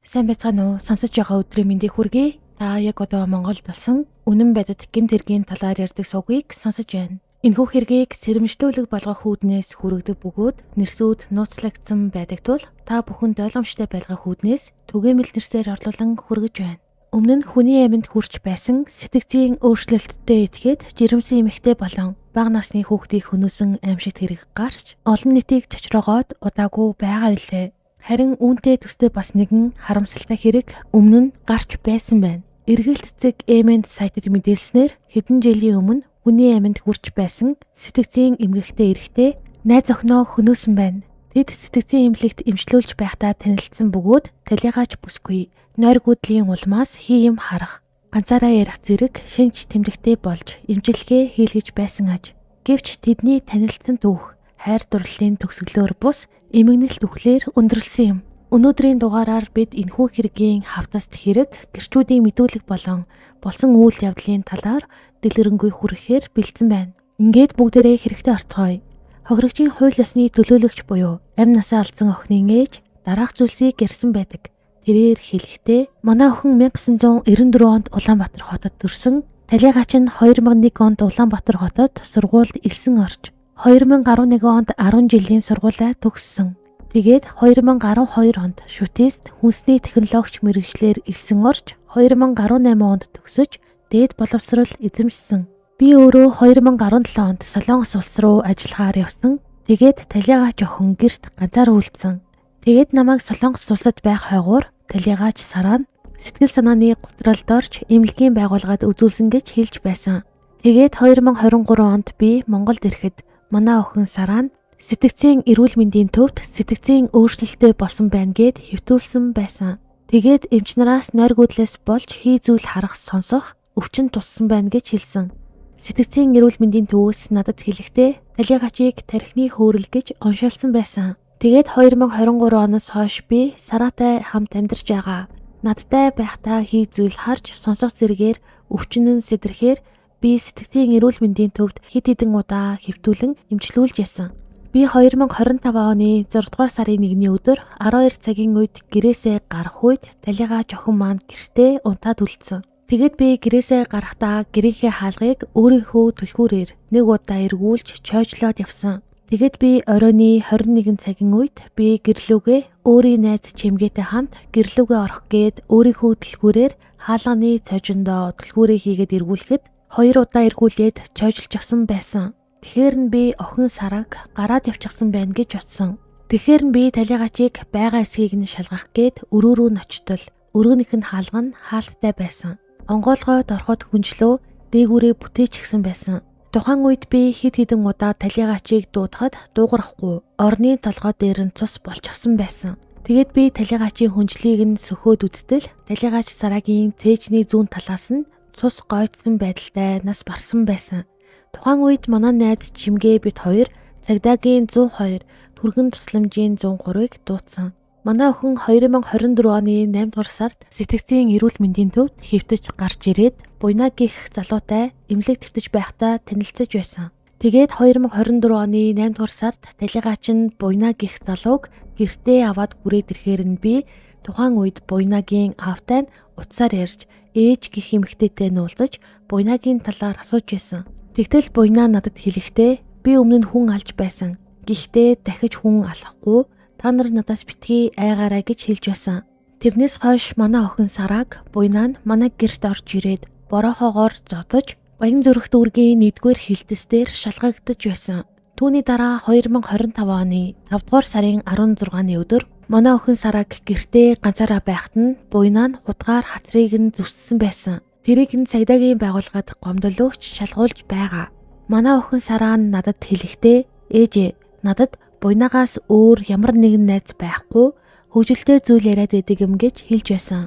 Сайн байцгаана уу? Сонсож байгаа өдрийн мэндийг хүргэе. Та яг одоо Монголд болсон үнэн бодит гэмт хэргийн талаар ярьдаг сувгийг сонсож байна. Энэхүү хэргийг сэрэмжлүүлэг болгох үүднээс хүргэдэг бөгөөд нэрсүүд нууцлагдсан байдаг тул та бүхэнд ойлгомжтой байлгах үүднээс түгээмэл нэрсээр орлуулан хүргэж байна. Өмнө нь хүний амьд хүрч байсан сэтгцийн өөрчлөлттэй этгээд жирэмсэн эмэгтэй болон бага насны хүүхдийг хөнөөсөн аймшигт хэрэг гарч олон нийтийг чочроогоод удаагүй байгаа билээ. Харин үүнтэй төстэй бас нэгэн харамсалтай хэрэг өмнө нь гарч байсан байна. Эргэлт цэг MN сайтад мэдээлснээр хэдэн жилийн өмнө хүний амьд хүрч байсан сэтгцийн эмгэгтэй эрэгтэй найз охиноо хөнөөсөн байна. Тэд сэтгцийн эмнэлэгт эмчлүүлж байхдаа танилцсан бөгөөд талийгаач бүсгүй нойргүйдлийн улмаас хий юм харах, ганцаараа ярих зэрэг шинж тэмдэгтэй болж эмчилгээ хийлгэж байсан аж. Гэвч тэдний танилцсан түүх хайр дурлалын төгсгөлөөр бус эмгэнэлт үхлээр өндөрлсөн юм. Өнөөдрийн дугаараар бид энэхүү хэргийн хавтаст хэрэг, гэрчүүдийн мэдүүлэг болон болсон үйл явдлын талаар дэлгэрэнгүй хүргэхээр бэлдсэн байна. Ингээд бүгдээрээ хэрэгтэй орцгоё. Хохирогчийн хууль ёсны төлөөлөгч буюу амь насаа алдсан охины ээж дараах зүйлсийг ярьсан байдаг. Тэрээр хэлэхдээ манай охин 1994 онд Улаанбаатар хотод төрсөн. Талийгаач нь 2001 онд Улаанбаатар хотод сургуульд элсэн орж 2011 онд 10 жилийн сургуулиа төгссөн. Тэгээд 2012 онд Шүтээст хүнсний технологич мэргэжлээр элсэн орж 2018 онд төгсөж дээд боловсрол эзэмшсэн. Би өөрөө 2017 онд Солонгос улс руу ажиллахаар явсан. Тэгээд талийгаач охин гэрт ганцаар үлдсэн. Тэгээд намайг Солонгос улсад байх хойгуур талийгаач Сараа нь сэтгэл санааны гутралд орж эмнэлгийн байгууллагад үзүүлсэн гэж хэлж байсан. Тэгээд 2023 онд би Монголд ирэхэд манай охин Сараа нь сэтгцийн эрүүл мэндийн төвд сэтгцийн өөрчлөлттэй болсон байна гэд хэвтүүлсэн байсан. Тэгээд эмч нараас нойргүйдлээс болж хий зүйл харах, сонсох өвчин туссан байна гэж хэлсэн. Сэтгцийн эрүүл мэндийн төвөөс надад хэлэхдээ талийгаачийг тархины хөөрөл гэж оншоолсон байсан. Тэгээд 2023 оноос хойш би Сараатай хамт амьдарч байгаа. Надтай байхдаа хий зүйл харж сонсох зэрэгээр өвчин нь сэтрэхээр би сэтгцийн эрүүл мэндийн төвд хэд хэдэн удаа хэвтүүлэн эмчлүүлж ясан. Би 2025 оны 6 дугаар сарын 1-ний өдөр 12 цагийн үед гэрээсээ гарах үед талийгаач охин маань гэртээ унтаад үлдсэн. Тэгээд би гэрээсээ гарахдаа гэрийнхээ хаалгыг өөрийнхөө түлхүүрээр нэг удаа эргүүлж чойжлоод явсан. Тэгээд би оройн 21 цагийн үед би гэрлүүгээ өөрийн найз Чимгээтэй хамт гэрлүүгээ орох гээд өөрийнхөө түлхүүрээр хаалганы цоожиндоо түлхүүрээ хийгээд эргүүлэхэд хоёр удаа эргүүлээд чойжилчихсан байсан. Тэгэхээр нь би охин Сарааг гараад явчихсан байна гэж бодсон. Тэгэхээр нь би талийгаачийг байгаа эсхийг нь шалгах гээд өрөө рүү нь очтол өрөөнийх нь хаалга нь хаалттай байсан. Онгойлгоод ороход хүнжлөө дээгүүрээ бүтээчихсэн байсан. Тухайн үед би хэд хэдэн удаа талийгаачийг дуудахад дуугарахгүй орны толгой дээр нь цус болчихсон байсан. Тэгээд би талийгаачийн хүнжлийг нь сөхөөд үзтэл талийгаач Сараагийн цээжний зүүн талаас нь цус гойцсон байдалтай нас барсан байсан. Тухайн үед манай найз Чимгээ бид хоёр цагдаагийн 102, түргэн тусламжийн 103-ыг дуудсан. Манай охин 2024 оны 8 дугаар сард сэтгцийн эрүүл мэндийн төвд хэвтэж гарч ирээд Буйна гих залуутай эмнэлэг твтэж байхдаа танилцаж байсан. Тэгээд 2024 оны 8 дугаар сард талийгаач нь Буйна гих залууг гэртээ аваад хүрээд ирэхээр нь би тухайн үед Буйнагийн аавтай нь утсаар ярьж ээж гих эмэгтэйтэй нь уулзаж Буйнагийн талаар асууж байсан. Тэгтэл Буйна надад хэлэхдээ би өмнө нь хүн алж байсан. Гэхдээ дахиж хүн алахгүй та нар надаас битгий айгаарай гэж хэлж байсан. Тэрнээс хойш манай охин Сарааг Буйна нь манай гэрт орж ирээд борохоогоор зодож Баян зүрх дүүргийн 1-р хилтэс дээр шалгагдаж байсан. Түүний дараа 2025 оны 5 дугаар сарын 16-ны өдөр манай охин Сарааг гэртээ ганцаараа байхад нь Буйна нь худгаар хацрыг нь зүссэн байсан. Тэрийг нь цагдаагийн байгууллагад гомдол өгч шалгуулж байгаа. Манай охин Сараа нь надад хэлэхдээ ээжээ надад Буйнагаас өөр ямар нэгэн найз байхгүй хөгжилтэй зүйл яриад байдаг юм гэж хэлж байсан.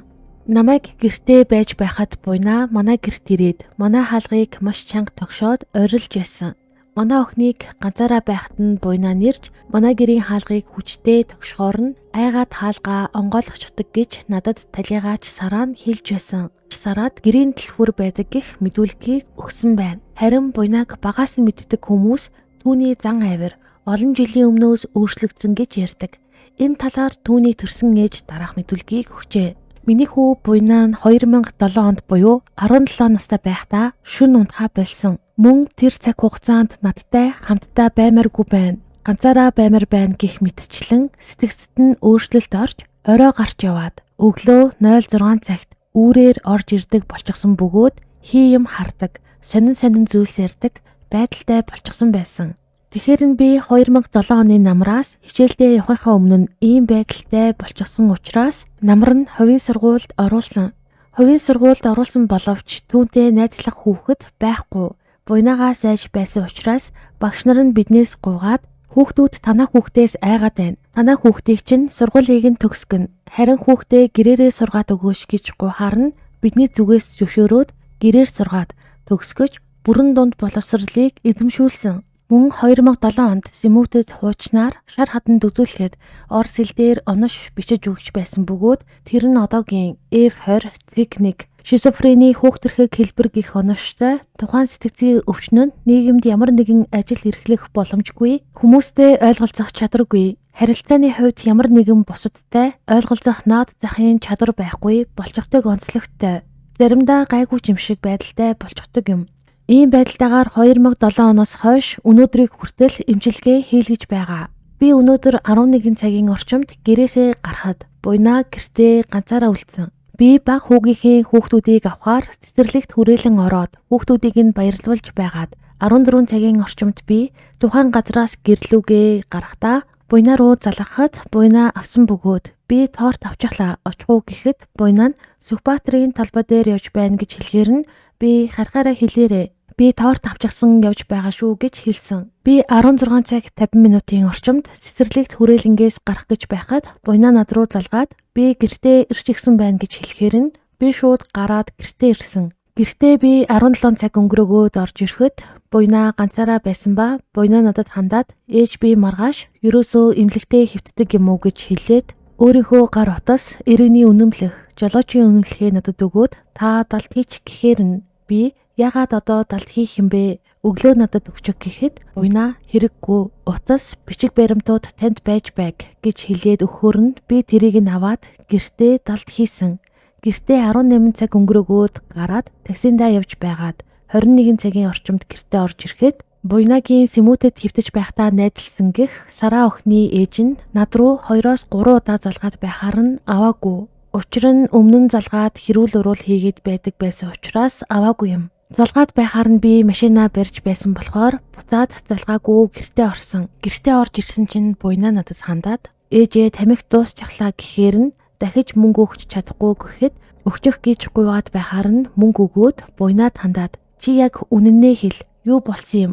Намайг гэртээ байж байхад Буйна манай гэрт ирээд манай хаалгыг маш чанга тогшоод орилж байсан. Манай охиныг ганцаараа байхад нь Буйна нэрж манай гэрийн хаалгыг хүчтэй тогшохоор нь айгаад хаалгаа онгойлгочдөг гэж надад талийгаач Сараа нь хэлж байсан. Сараад гэрийн түлхүүр байдаг гэх мэдүүлгийг өгсөн байна. Харин Буйнаг багаас нь мэддэг хүмүүс түүний зан авир олон жилийн өмнөөс өөрчлөгдсөн гэж ярьдаг. Энэ талаар түүний төрсөн ээж дараах мэдүүлгийг өгчээ. Миний хүү Буйнаа нь 2007 онд буюу 17 настай байхдаа шөнө унтахаа болсон. Мөн тэр цаг хугацаанд надтай хамтдаа баймааргүй байна. Ганцаараа баймаар байна гэх мэтчлэн сэтгэгцэд нь өөрчлөлт орж орой гарч яваад өглөө 06 цагт үүрээр орж ирдэг болчихсон бөгөөд хий юм хардаг, сонин сонин зүйлс ярьдаг байдалтай болчихсон байсан. Тэгэхээр нь би 2007 оны намраас хичээлдээ явахынхаа өмнө нь ийм байдалтай болчихсон учраас намар нь хувийн сургуульд оруулсан. Хувийн сургуульд оруулсан боловч түүнтэй найзлах хүүхэд байхгүй. Буйнаагаа сайж байсан учраас багш нар нь биднээс гуйгаад хүүхдүүд танаа хүүхдээс айгаад байна. Танаа хүүхдийг чинь сургуулийг нь төгсгөн. Харин хүүхдээ гэрээрээ сургаад өгөөч гэж гуйхаар нь бидний зүгээс зөвшөөрөөд гэрээр сургаад төгсгөж бүрэн дунд боловсролыг эзэмшүүлсэн. Мөн 2007 онд Сэмүтэд хуучнаар шар хаданд үзүүлэхэд Орос хэл дээр онош бичиж өгч байсан бөгөөд тэр нь одоогийн F20 техник шизофрени хүүхдэрхэг хэлбэр гэх оноштой тухайн сэтгцийн өвчин нь нийгэмд ямар нэгэн ажил эрхлэх боломжгүй, хүмүүстэй ойлголцох чадваргүй, харилцааны хувьд ямар нэгэн бусадтай ойлголцох наад захын чадвар байхгүй болчихдог онцлогтой, заримдаа гайгүй юм шиг байдалтай болчихдог юм. Ийм байдалтайгаар 2007 оноос хойш өнөөдрийг хүртэл эмчилгээ хийлгэж байгаа. Би өнөөдөр 11 цагийн орчимд гэрээсээ гарахад Буйнаа гэртээ ганцаараа үлдсэн. Би бага хүүгийнхээ хүүхдүүдийг авахаар цэцэрлэгт хүрээлэн ороод хүүхдүүдийг нь баярлуулж байгаад 14 цагийн орчимд би тухайн газраас гэрлүүгээ гарахдаа Буйнаа руу залгахад Буйнаа авсан бөгөөд би торт авчихлаа очих уу гэхэд Буйнаа нь Сүхбаатарын талбай дээр явж байна гэж хэлэхээр нь би харгаараа хэлээрээ. Би торт авчихсан явж байгаа шүү гэж хэлсэн. Би 16 цаг 50 минутын орчимд цэцэрлэгт хүрээлэнгээс гарах гэж байхад Буйнаа над руу залгаад би гэртээ ирчихсэн байна гэж хэлэхээр нь би шууд гараад гэртээ ирсэн. Гэртээ би 17 цаг өнгөрөөгөөд орж ирэхэд Буйнаа ганцаараа байсан ба Буйнаа надад хандаад ээж би маргааш ерөөсөө эмнэлэгтээ хэвтдэг юм уу гэж хэлээд өөрийнхөө гар утас, иргэний үнэмлэх, жолоочийн үнэмлэхээ надад өгөөд та далд хийч гэхээр нь би ягаад одоо далд хийх юм бэ? Өглөө надад өгчих гэхэд Буйнаа хэрэггүй утас бичиг баримтууд танд байж байг гэж хэлээд өгөхөөр нь би тэрийг нь аваад гэртээ далд хийсэн. Гэртээ 18 цаг өнгөрөөгөөд гараад таксиндаа явж байгаад 21 цагийн орчимд гэртээ орж ирэхэд Буйнагийн Сэмүтэд хэвтэж байхдаа найзалсан гэх Сараа охины ээж нь над руу 2-3 удаа залгаад байхаар нь аваагүй. Учир нь өмнө нь залгаад хэрүүл уруул хийгээд байдаг байсан учраас аваагүй юм. Залгаад байхаар нь би машинаа барьж байсан болохоор буцаад залгаагүй гэртээ орсон. Гэртээ орж ирсэн чинь Буйнаа надад хандаад ээжээ тамхи дуусчихлаа гэхээр нь дахиж мөнгө өгч чадахгүй гэхэд өгчих гэж гуйгаад байхаар нь мөнгө өгөөд Буйнаад хандаад чи яг үнэнээ хэл, юу болсон юм?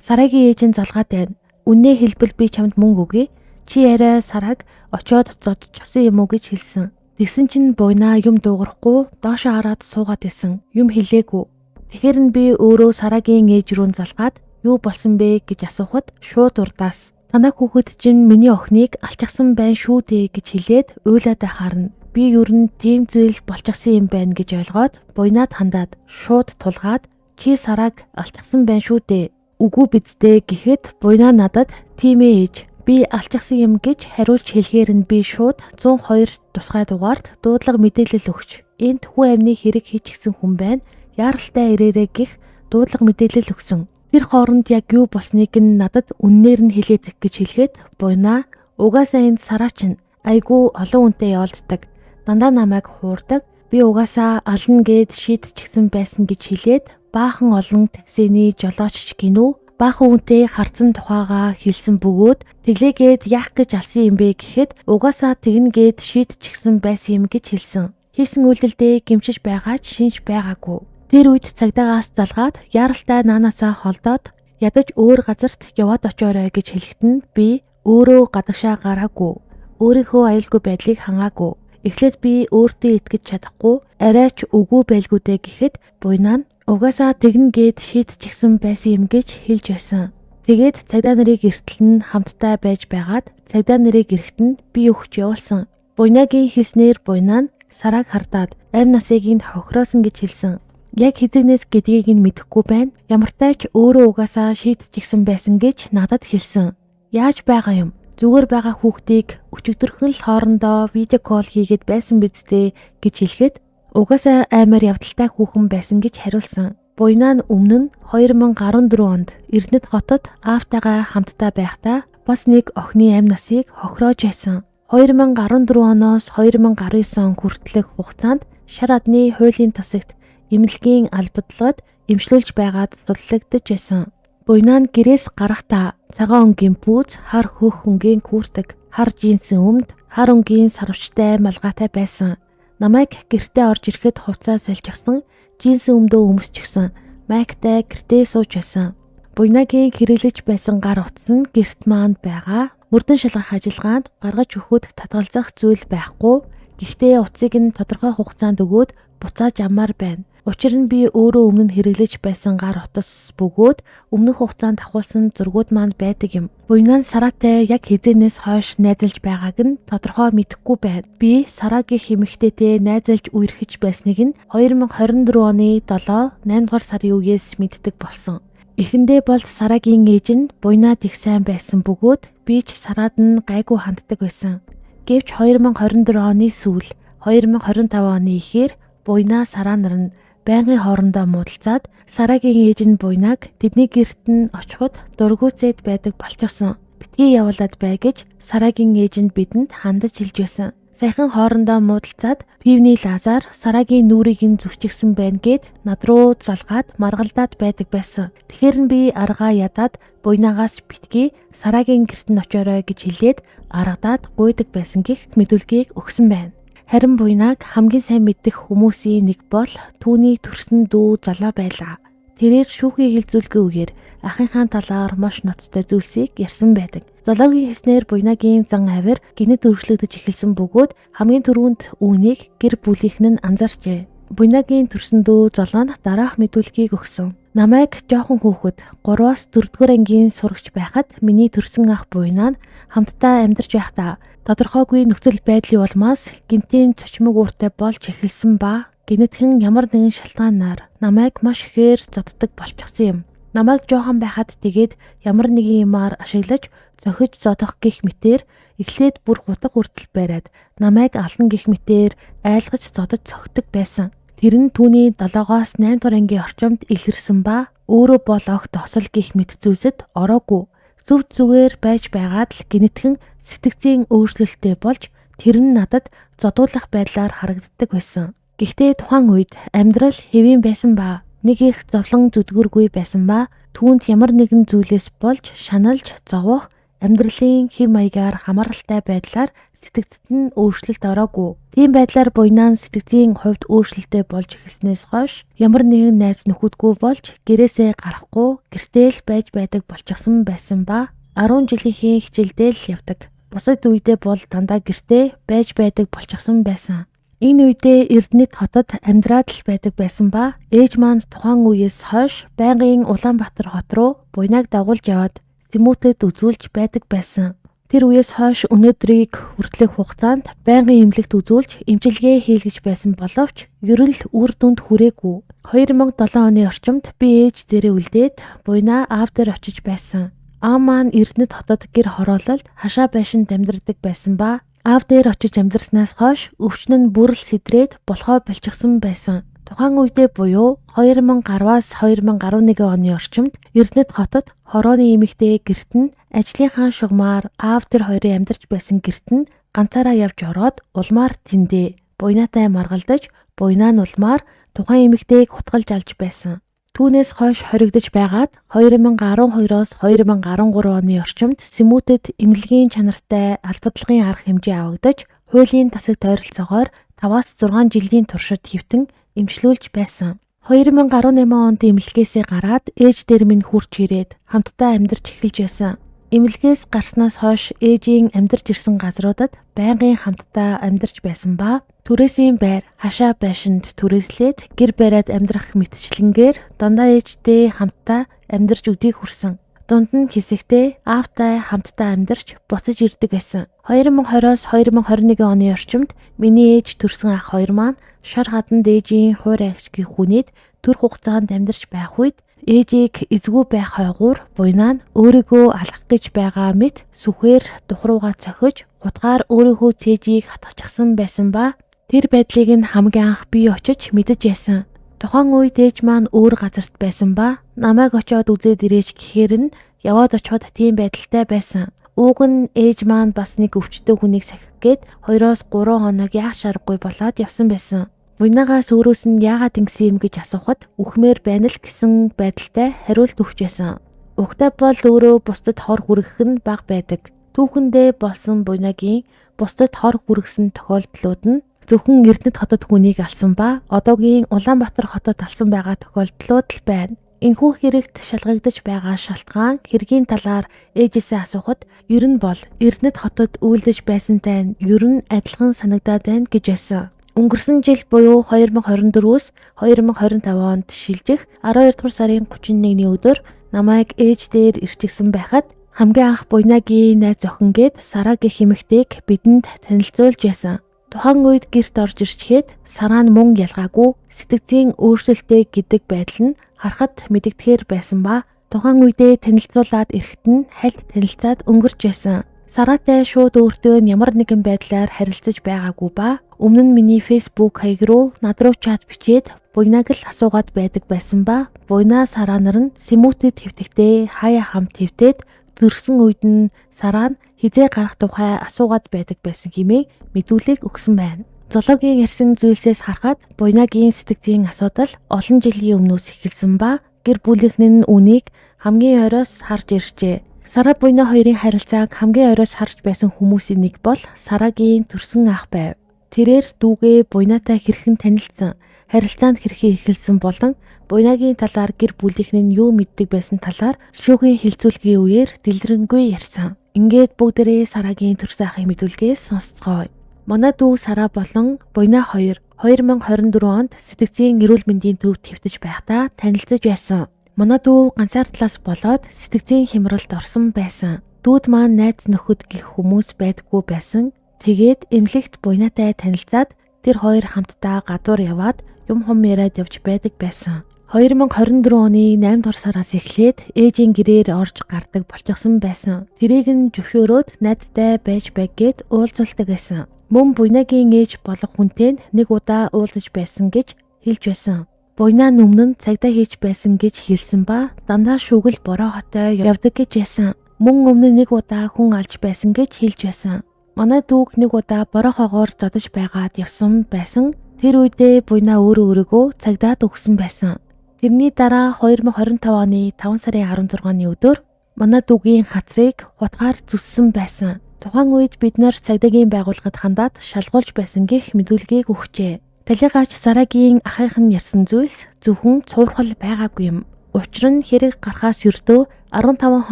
Сарагийн ээж нь залгаад байна. Үннээ хэлбэл би чамд мөнгө өгье. Чи арай Сараг очоод зодчихсон юм уу гэж хэлсэн. Тэгсэн чинь Буйнаа юм дуугарахгүй доошоо хараад суугаад исэн. Юм хэлээгүй. Тэгэхээр нь би өөрөө Сарагийн ээж рүү залгаад юу болсон бэ гэж асуухад шууд урдаас танай хүүхэд чинь миний охиныг алчихсан байна шүү дээ гэж хэлээд уйлаад байхаар нь би ер нь тийм зүйл болчихсон юм байна гэж ойлгоод Буйнаад хандаад шууд тулгаад чи Сараг алчихсан байна шүү дээ. Үгүй биз дээ гэхэд Буйнаа надад тийм ээ ээж би алчихсан юм гэж хариулж хэлэхээр нь би шууд 102 тусгай дугаард дуудлага мэдээлэл өгч энд хүү амны хэрэг хийчихсэн хүн байна. Яаралтай ирээрэй гэх дуудлага мэдээлэл өгсөн. Тэр хооронд яг юу болсныг нь надад үннээр нь хэлээдэх гэж хэлэхэд Буйнаа угаасаа энд Сараа чинь айгүй олон хүнтэй явуулддаг. Дандаа намайг хуурдаг. Би угаасаа ална гэд шийдчихсэн байсан гэж хэлээд баахан олон таксины жолоочч гинүү баахан хүнтэй харцсан тухайгаа хэлсэн бөгөөд тэглээгээд яах гэж алсан юм бэ гэхэд угаасаа тэгнэ гэд шийдчихсэн байсан юм гэж хэлсэн. Хийсэн үйлдэлдээ гэмшиж байгаа ч шинж байгаагүй. Тэр үед цагдаагаас залгаад яаралтай наанаасаа холдоод ядаж өөр газарт яваад очоорой гэж хэлэхэд нь би өөрөө гадагшаа гараагүй. Өөрийнхөө аюулгүй байдлыг хангаагүй. Эхлээд би өөртөө итгэж чадахгүй арай ч үгүй байлгүй дээ гэхэд Буйнаа нь угаасаа тэгнэ гэд шийдчихсэн байсан юм гэж хэлж байсан. Тэгээд цагдаа нарыг эртэл нь хамтдаа байж байгаад цагдаа нарыг эрэхт нь би өгч явуулсан. Буйнагийн хэлснээр Буйнаа нь Сараг хардаад амь насыг нь хохироосон гэж хэлсэн. Яг хэзээнээс гэдгийг нь мэдэхгүй байна. Ямартай ч өөрөө угаасаа шийдчихсэн байсан гэж надад хэлсэн. Яаж байгаа юм? Зүгээр байгаа хүүхдийг өчигдөрхөн л хоорондоо видео кол хийгээд байсан биз дээ гэж хэлэхэд угаасаа аймаар явдалтай хүүхэн байсан гэж хариулсан. Буянаа нь өмнө нь 2014 онд Эрдэнэт хотод аавтайгаа хамтдаа байхдаа бас нэг охины амь насыг хохироож байсан. 2014 оноос 2019 он хүртэлх хугацаанд шар адны хуулийн тасагт эмнэлгийн албадлагад эмчлүүлж байгаад судлагдаж байсан. Буянаа нь гэрээс гарахдаа цагаан өнгийн пүүз, хар хөх өнгийн куртик, хар джинсэн өмд, хар өнгийн сарвчтай малгайтай байсан. Намайг гэртээ орж ирэхэд хувцас салчихсан, джинсэн өмдөө өмсчихсэн, майктай гэртээ сууж байсан. Буянаагийн хэрэглэж байсан гар утас нь гэрт маань байгаа. Мөрдөн шалгах ажиллагаанд гаргаж өгөхөд татгалзах зүйл байхгүй. Гэхдээ утсыг нь тодорхой хугацаанд өгөөд буцааж авмаар байна. Учир нь би өөрөө өмнө нь хэрэглэж байсан гар утас бөгөөд өмнөх хугацаанд авахулсан зургууд маань байдаг юм. Буянаа нь Сараатай яг хэзээнээс хойш найзалж байгааг нь тодорхой мэдэхгүй байна. Би Сараагийн эмэгтэйтэй найзалж үерхэж байсныг нь 2024 оны 7 8 дугаар сарын үеэс мэддэг болсон. Эхэндээ бол Сараагийн ээж нь Буянаад их сайн байсан бөгөөд би ч Сараад нь гайгүй ханддаг байсан. Гэвч 2024 оны сүүл 2025 оны ихээр Буянаа Сараа нар нь байнгын хоорондоо муудалцаад Сараагийн ээж нь Буянааг тэдний гэрт нь очиход дургүйцээд байдаг болчихсон. Битгий явуулаад бай гэж Сараагийн ээж нь бидэнд хандаж хэлж байсан. Саяхан хоорондоо муудалцаад пивний лазар Сараагийн нүрийг нь зүсчихсэн байна гэд над руу залгаад маргалдаад байдаг байсан. Тэгэхээр нь би аргаа ядаад Буянаагаас битгий Сараагийн гэрт нь очоорой гэж хэлээд аргадаад гуйдаг байсан гэх мэдүүлгийг өгсөн байна. Харин Буянааг хамгийн сайн мэддэг хүмүүсийн нэг бол түүний төрсөн дүү Золоо байлаа. Тэрээр шүүхийн хэлзүүлгийн үеэр ахынхаа талаар маш ноцтой зүйлсийг ярьсан байдаг. Золоогийн хэлснээр Буянаагийн зан авир гэнэт өөрчлөгдөж эхэлсэн бөгөөд хамгийн түрүүнд үүнийг гэр бүлийнх нь анзаарчээ. Буянаагийн төрсөн дүү Золоо нь дараах мэдүүлгийг өгсөн. Намайг жоохон хүүхэд 3-аас 4-р ангийн сурагч байхад миний төрсөн ах Буянаа нь хамтдаа амьдарч байхдаа тодорхойгүй нөхцөл байдлын улмаас гэнтийн цочмог ууртай болж эхэлсэн ба гэнэтхэн ямар нэгэн шалтгаанаар намайг маш ихээр зоддог болчихсон юм. Намайг жоохон байхад тэгээд ямар нэгэн юмар ашиглаж зохиж зодох гэх мэтээр эхлээд бүр хутга хүртэл бариад намайг ална гэх мэтээр айлгаж зодож цогтөг байсан. Тэр нь түүний 7-оос 8 дугаар ангийн орчимд илэрсэн ба өөрөө бол огт осол гэх мэт зүйлсэд ороогүй. Зөв зүгээр байж байгаад л гэнэтхэн сэтгцийн өөрчлөлттэй болж тэр нь надад зодуулах байдлаар харагддаг байсан. Гэхдээ тухайн үед амьдрал хэвийн байсан ба нэг их зовлон зүдгүүргүй байсан ба түүнд ямар нэгэн зүйлээс болж шаналж зовох амьдралын хэв маягаар хамааралтай байдлаар сэтгэцэд нь өөрчлөлт ороогүй. Тийм байдлаар Буянаа нь сэтгэцийн хувьд өөрчлөлттэй болж эхэлснээс хойш ямар нэгэн найз нөхөдгүй болж гэрээсээ гарахгүй гэртээ л байж байдаг болчихсон байсан ба 10 жилийнхээ хичээлдээ л явдаг. Бусад үедээ бол дандаа гэртээ байж байдаг болчихсон байсан. Энэ үедээ Эрдэнэт хотод амьдраад л байдаг байсан ба ээж маань тухайн үеэс хойш байнгын Улаанбаатар хот руу Буянааг дагуулж яваад Сэмүүтэд үзүүлж байдаг байсан. Тэр үеэс хойш өнөөдрийг хүртэлх хугацаанд байнгын эмнэлэгт үзүүлж эмчилгээ хийлгэж байсан боловч ер нь л үр дүнд хүрээгүй. 2007 оны орчимд би ээж дээрээ үлдээд Буянаа аав дээр очиж байсан. Аав маань Эрдэнэт хотод гэр хороололд хашаа байшинд амьдардаг байсан ба аав дээр очиж амьдарснаас хойш өвчин нь бүр л сэдрээд болохоо болчихсон байсан. Тухайн үедээ буюу 2010-аас 2011 оны орчимд Эрдэнэт хотод хорооны эмэгтэй гэрт нь ажлынхаа шугамар аав тэр хоёрын амьдарч байсан гэрт нь ганцаараа явж ороод улмаар тэндээ Буянаатай маргалдаж Буянаа нь улмаар тухайн эмэгтэйг хутгалж алж байсан. Түүнээс хойш хоригдож байгаад 2012-оос 2013 оны орчимд Сэмүүтэд эмнэлгийн чанартай албадлагын арга хэмжээ авагдаж хуулийн тасаг тойролцоогоор 5-6 жилийн туршид хэвтэн эмчлүүлж байсан. 2018 онд эмнэлгээсээ гараад ээж дээр минь хурж ирээд хамтдаа амьдарч эхэлж байсан. Эмнэлгээс гарснаас хойш ээжийн амьдарч ирсэн газруудад байнгын хамтдаа амьдарч байсан ба түрээсийн байр хашаа байшинд түрээслээд гэр бариад амьдрах мэтчлэнгээр дандаа ээжтэй хамтдаа амьдарч өдийг хүрсэн. Дунд нь хэсэгтээ аавтай хамтдаа амьдарч буцаж ирдэг байсан. 2020-оос 2021 оны орчимд миний ээж төрсөн ах хоёр маань шар хаданд ээжийн хуур агч гэх хүнийд төр хугацаанд амьдарч байх үед Ээжийг эзгүй байх хойгуур Буянаа нь өөрийгөө алах гэж байгаа мэт сүхээр дух руугаа цохиж хутгаар өөрийнхөө цээжийг хатгачихсан байсан ба тэр байдлыг нь хамгийн анх би очиж мэдэж ясан. Тухайн үед ээж маань өөр газарт байсан ба намайг очиод үзээд ирээч гэхээр нь яваад очиход тийм байдалтай байсан. Уг нь ээж маань бас нэг өвчтөй хүнийг сахих гээд 2-3 хоног яах шаргагүй болоод явсан байсан. Буянаагаас өөрөөс нь яагаад ингэсэн юм гэж асуухад үхмээр байна л гэсэн байдалтай хариулт өгч байсан. Угтай бол өөрөө бусдад хор хүргэх нь бага байдаг. Түүхэндээ болсон Буянаагийн бусдад хор хүргэсэн тохиолдлууд нь зөвхөн Эрдэнэт хотод хүнийг алсан ба одоогийн Улаанбаатар хотод алсан байгаа тохиолдлууд л байна. Энэхүү хэрэгт шалгагдаж байгаа шалтгаан хэргийн талаар ээжээсээ асуухад ер нь бол Эрдэнэт хотод үйлдэж байсантай нь ер нь адилхан санагдаад байна гэж байсан. Өнгөрсөн жил буюу 2024-өөс 2025 онд шилжих 12 дугаар сарын 31-ний өдөр намайг ээж дээр ирчихсэн байхад хамгийн анх Буянаагийн найз охин гээд Сараа гэх эмэгтэйг бидэнд танилцуулж байсан. Тухайн үед гэрт орж ирчгээд Сараа нь мөн ялгаагүй сэтгэцийн өөрчлөлттэй гэдэг байдал нь харахад мэдэгдэхээр байсан ба тухайн үедээ танилцуулаад ирэхэд нь хальт танилцаад өнгөрч байсан. Сараатай шууд өөртөө нь ямар нэгэн байдлаар харилцаж байгаагүй ба өмнө нь миний Facebook хаяг руу над руу чат бичээд Буянааг л асуугаад байдаг байсан ба Буянаа Сараа нар нь Сэмүүтэд хэвтэхдээ хаяа хамт хэвтээд зөрсөн үед нь Сараа нь хизээ гарах тухай асуугаад байдаг байсан хэмээн мэдүүлэг өгсөн байна. Зологийн ярьсан зүйлсээс харахад Буянаагийн сэтгэцийн асуудал олон жилийн өмнөөс эхэлсэн ба гэр бүлийнхэн нь үүнийг хамгийн ойроос харж иржээ. Сараа Буянаа хоёрын харилцааг хамгийн ойроос харж байсан хүмүүсийн нэг бол Сараагийн төрсөн ах байв. Тэрээр дүүгээ Буянаатай хэрхэн танилцсан, харилцаанд хэрхэн эхэлсэн болон Буянаагийн талаар гэр бүлийнхэн нь юу мэддэг байсан талаар шүүхийн хилцүүлгийн үеэр дэлгэрэнгүй ярьсан. Ингээд бүгдээрээ Сараагийн төрсөн ахын мэдүүлгээс сонсцгоё. Манай дүү Сараа болон Буянаа хоёр 2024 онд сэтгэцийн эрүүл мэндийн төвд хэвтэж байхдаа танилцаж байсан. Манай дүү ганцаардлаас болоод сэтгэцийн хямралд орсон байсан. Дүүд маань найз нөхөд гэх хүмүүс байдаггүй байсан. Тэгээд эмнэлэгт Буянаатай танилцаад тэр хоёр хамтдаа гадуур яваад юм хум яриад явж байдаг байсан. 2024 оны 8 дугаар сараас эхлээд ээжийн гэрээр орж гардаг болчихсон байсан. Тэрийг нь зөвшөөрөөд найзтай байж байг гээд уулзалдаг байсан. Мөн Буянаагийн ээж болох хүнтэй нэг удаа уулзаж байсан гэж хэлж байсан. Буянаа өмнө нь цагдаа хийж байсан гэж хэлсэн ба дандаа шүүгэл бороо хотой явдаг гэж ясан. Мөн өмнө нэг удаа хүн алж байсан гэж хэлж байсан. Манай дүүг нэг удаа бороо хогоор зодож байгаад явсан байсан. Тэр үедээ Буянаа өөрөө өөрийгөө цагдаад өгсөн байсан. Тэрний дараа 2025 оны 5 сарын 16-ны өдөр манай дүүгийн хацрыг хутгаар зүссэн байсан. Тухайн үед бид нар цагдаагийн байгууллагад хандаад шалгуулж байсан гэх мэдүүлгийг өгчээ. Талигаач Сараагийн ахынх нь ярьсан зүйлс зөвхөн цуурхал байгаагүй юм. Учир нь хэрэг гарахаас ердөө 15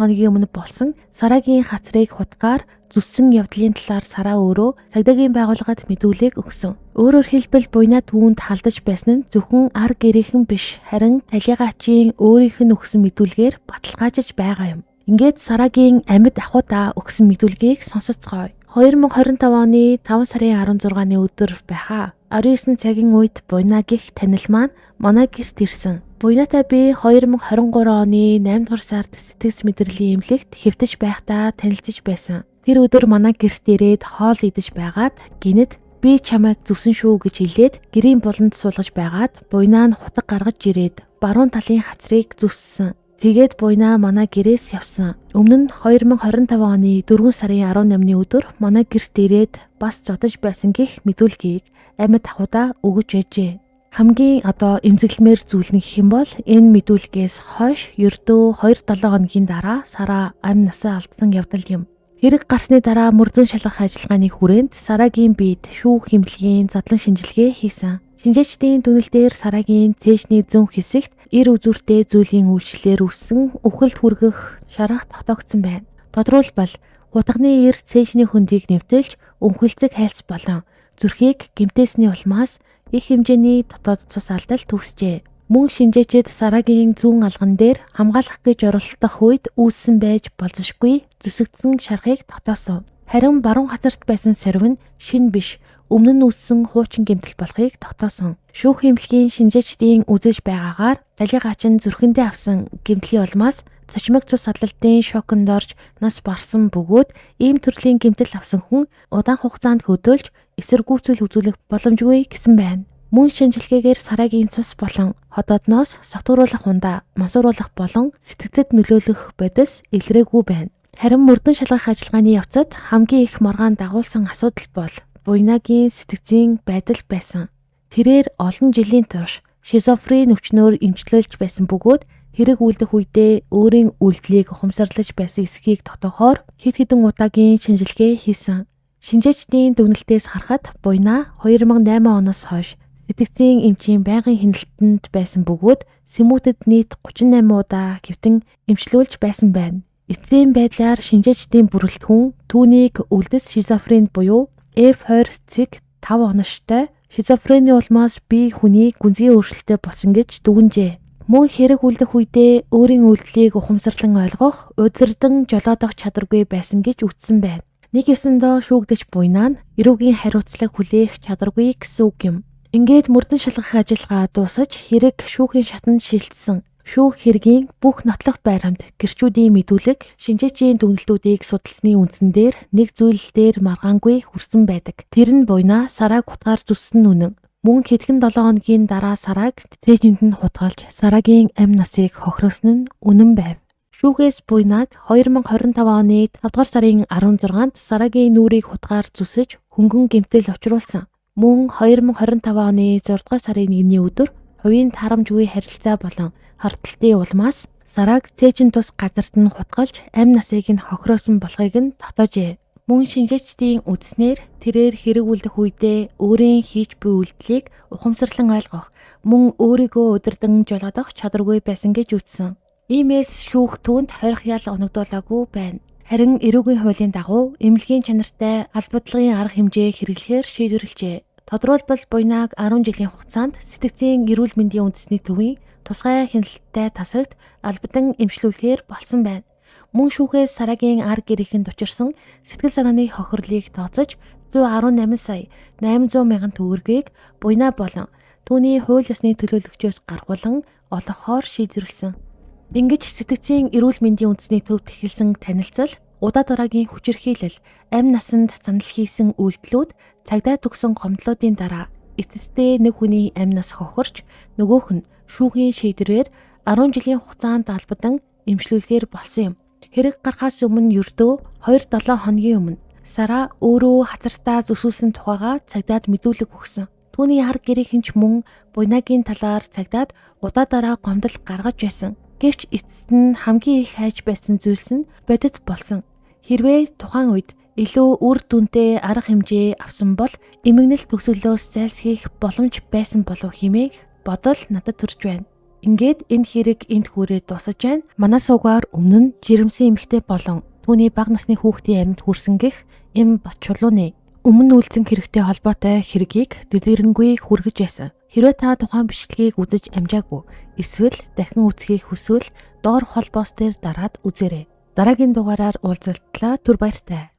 хоногийн өмнө болсон Сараагийн хацрыг хутгаар зүссэн явдлын талаар Сараа өөрөө цагдаагийн байгууллагад мэдүүлэг өгсөн. Өөрөөр хэлбэл Буянаа түүнд халдаж байсан нь зөвхөн ар гэрийнхэн биш харин талигаачийн өөрийнх нь өгсөн мэдүүлгээр баталгаажиж байгаа юм. Ингээд Сараагийн амьд ахуйдаа өгсөн мэдүүлгийг сонсоцгоё. 2025 оны 5 сарын 16-ны өдөр байхаа. 19 цагийн үед Буянаа гэх танил маань манай гэрт ирсэн. Буянаатай би 2023 оны 8 дугаар сард сэтгэц мэдрэлийн эмнэлэгт хэвтэж байхдаа танилцаж байсан. Тэр өдөр манай гэрт ирээд хоол идэж байгаад гинэт би чамайг зүсэн шүү гэж хэлээд гэрийн буланд суулгаж байгаад Буянаа нь хутаг гаргаж ирээд баруун талын хацрыг зүссэн. Тэгээд Буянаа манай гэрээс явсан. Өмнө нь 2025 оны 4 сарын 18-ны өдөр манай гэрт ирээд бас зодож байсан гэх мэдүүлгийг амьд ахуйдаа өгөж байжээ. Хамгийн одоо эмзэглэмээр зүйл нь гэх юм бол энэ мэдүүлгээс хойш ердөө 2-7 хоногийн дараа Сараа амь насаа алдсан явдал юм. Хэрэг гарсны дараа мөрдөн шалгах ажиллагааны хүрээнд Сараагийн биед шүүх хэмнэлгийн задлан шинжилгээ хийсэн. Шинжээчдийн дүнэл дээр Сараагийн цээжний зүүн хэсэгт эр үзүүртэй зүйлийн үйлчлэлээр үүссэн үхэлд хүргэх шарах тогтоогдсон байна. Тодруулбал хутганы эр цээжний хөндийг нэвтэлж өмхөлцөг хайлц болон зүрхийг гэмтээсний улмаас их хэмжээний дотоод цус алдал төвсжээ. Мөн шинжээчид Сараагийн зүүн алган дээр хамгаалах гэж оролдох үед үүссэн байж болзошгүй зүсэгдсэн шарахыг тогтоосон. Харин баруун хазарт байсан сорив нь шинэ биш, өмнө нь үүссэн хуучин гэмтэл болохыг тогтоосон. Шүүх эмнэлгийн шинжээчдийн үзэж байгаагаар Талигач нь зүрхэндээ авсан гэмтлийн улмаас цочмог цус садлалтын шоконд орж нас барсан бөгөөд ийм төрлийн гэмтэл авсан хүн удаан хугацаанд хөдөөлж эсэргүүцэл үзүүлэх боломжгүй гэсэн байна. Мөн шинжилгээгээр Сарагийн цус болон ходоодноос согтууруулах ундаа, мансууруулах болон сэтгэгдэд нөлөөлөх бодис илрээгүй байна. Харин мөрдөн шалгах ажиллагааны явцад хамгийн их маргаан дагуулсан асуудал бол Буйнагийн сэтгцийн байдал байсан. Тэрээр олон жилийн турш шизофрен өвчнөөр эмчлүүлж байсан бөгөөд хэрэг үлдэх үедээ өөрийн үйлдэлийг ухамсарлаж байсан эсхийг тогтоохоор хэд хэдэн удаагийн шинжилгээ хийсэн. Шинжээчдийн дүгнэлтээс харахад Буйна 2008 оноос хойш сэтгцийн эмчийн байнгын хяналтанд байсан бөгөөд сэмүүтэд нийт 38 удаа хэвтэн эмчлүүлж байсан байна. Эцсийн байдлаар шинжээчдийн бүрэлдэхүүн түүнийг үлдэс шизофрен буюу F20.5 оноштой шизофрени улмаас бие хүний гүнзгий өөрчлөлттэй болсон гэж дүгнжээ. Мөн хэрэг үлдэх үедээ өөрийн үйлдэлийг ухамсарлан ойлгох, удирдан жолоодох чадваргүй байсан гэж үздсэн байна. Нэг ёсондоо шүүгдэж Буйнаа нь эрүүгийн хариуцлага хүлээх чадваргүй гэсэн үг юм. Ингээд мөрдөн шалгах ажиллагаа дуусаж хэрэг шүүхийн шатанд шилжсэн. Шүүх хэргийн бүх нотлох байрамт гэрчүүдийн мэдүүлэг, шинжээчийн дүгнэлтүүдийг судалсны үндсэн дээр нэг зүйл дээр маргаангүй хүрсэн байдаг. Тэр нь Буйнаа Сарааг хутгаар зүссэн үнэн. Мөн хэдхэн 7 хоногийн дараа Сарааг цээжинд нь хутгалж Сарагийн амь насыг хохироосон нь үнэн байв. Шүүхээс Буйнааг 2025 оны 5 дугаар сарын 16-нд Сарагийн нүрийг хутгаар зүсэж хөнгөн гэмтэл учруулсан. Мөн 2025 оны 6 дугаар сарын 1-ний өдөр хувийн таарамжгүй харилцаа болон хардталтын улмаас Сарааг цээжин тус газарт нь хутгалж амь насыг нь хохироосон болохыг нь тогтоожээ. Мөн шинжээчдийн үзснээр тэрээр хэрэг үлдэх үедээ өөрийн хийж буй үйлдэлийг ухамсарлан ойлгох, мөн өөрийгөө удирдан жолоодох чадваргүй байсан гэж үзсэн. Иймээс шүүх түүнд хорих ял оногдуулаагүй байна. Харин эрүүгийн хуулийн дагуу эмнэлгийн чанартай албадлагын арга хэмжээ хэрэглэхээр шийдвэрлэжээ. Тодорхойлбол Буйнааг 10 жилийн хугацаанд сэтгцийн эрүүл мэндийн үндэсний төвийн тусгай хяналттай тасагт албадан эмчлүүлэхээр болсон байна. Мөн шүүхээс Сарагийн ар гэрийнхэнд учирсан сэтгэл санааны хохирлыг тооцож 118 сая 800 мянган төгрөгийг Буйнаа болон түүний хууль ёсны төлөөлөгчөөс гаргуулан олгохоор шийдвэрлэсэн. Ингэж сэтгцийн эрүүл мэндийн үндэсний төвд эхэлсэн танилцал, удаа дараагийн хүчирхийлэл, амь насанд занал хийсэн үйлдэлүүд цагдаа төгсөн гомдлуудын дараа эцэстээ нэг хүний амь нас хохирч нөгөөх нь шүүхийн шийдвэрээр 10 жилийн хугацаанд албадан эмчлүүлэхээр болсон юм. Хэрэг гарахаас өмнө ердөө 2-7 хоногийн өмнө Сара өөрөө хазартаа зүсүүлсэн тухайга цагдаад мэдүүлэг өгсөн. Түүний хар гэрийнхэн ч мөн Буйнагийн талаар цагдаад удаа дараа гомдол гаргаж байсан. Гэвч эцэст нь хамгийн их хайж байсан зүйлс нь бодит болсон. Хэрвээ тухайн үед илүү үр дүнтэй арга хэмжээ авсан бол эмгэнэл төгсгөлөөс зайлсхийх боломж байсан болов хэмээх бодол надад төрж байна. Ингээд энэ хэрэг энд хүрээ дуусаж байна. Манай суугаар өмнө нь жирэмсэн эмэгтэй болон түүний бага насны хүүхдийн амьд хүрсэн гэх эм Батчулууны өмнө үлдсэн хэрэгтэй холбоотой хэргийг дэлгэрэнгүй хүргэж байсан. Хэрвээ та тухайн бичлэгийг үзэж амжаагүй эсвэл дахин үзэхийг хүсвэл доор холбоос дээр дараад үзээрэй. Дараагийн дугаараар уулзалтлаа, түр баяртай.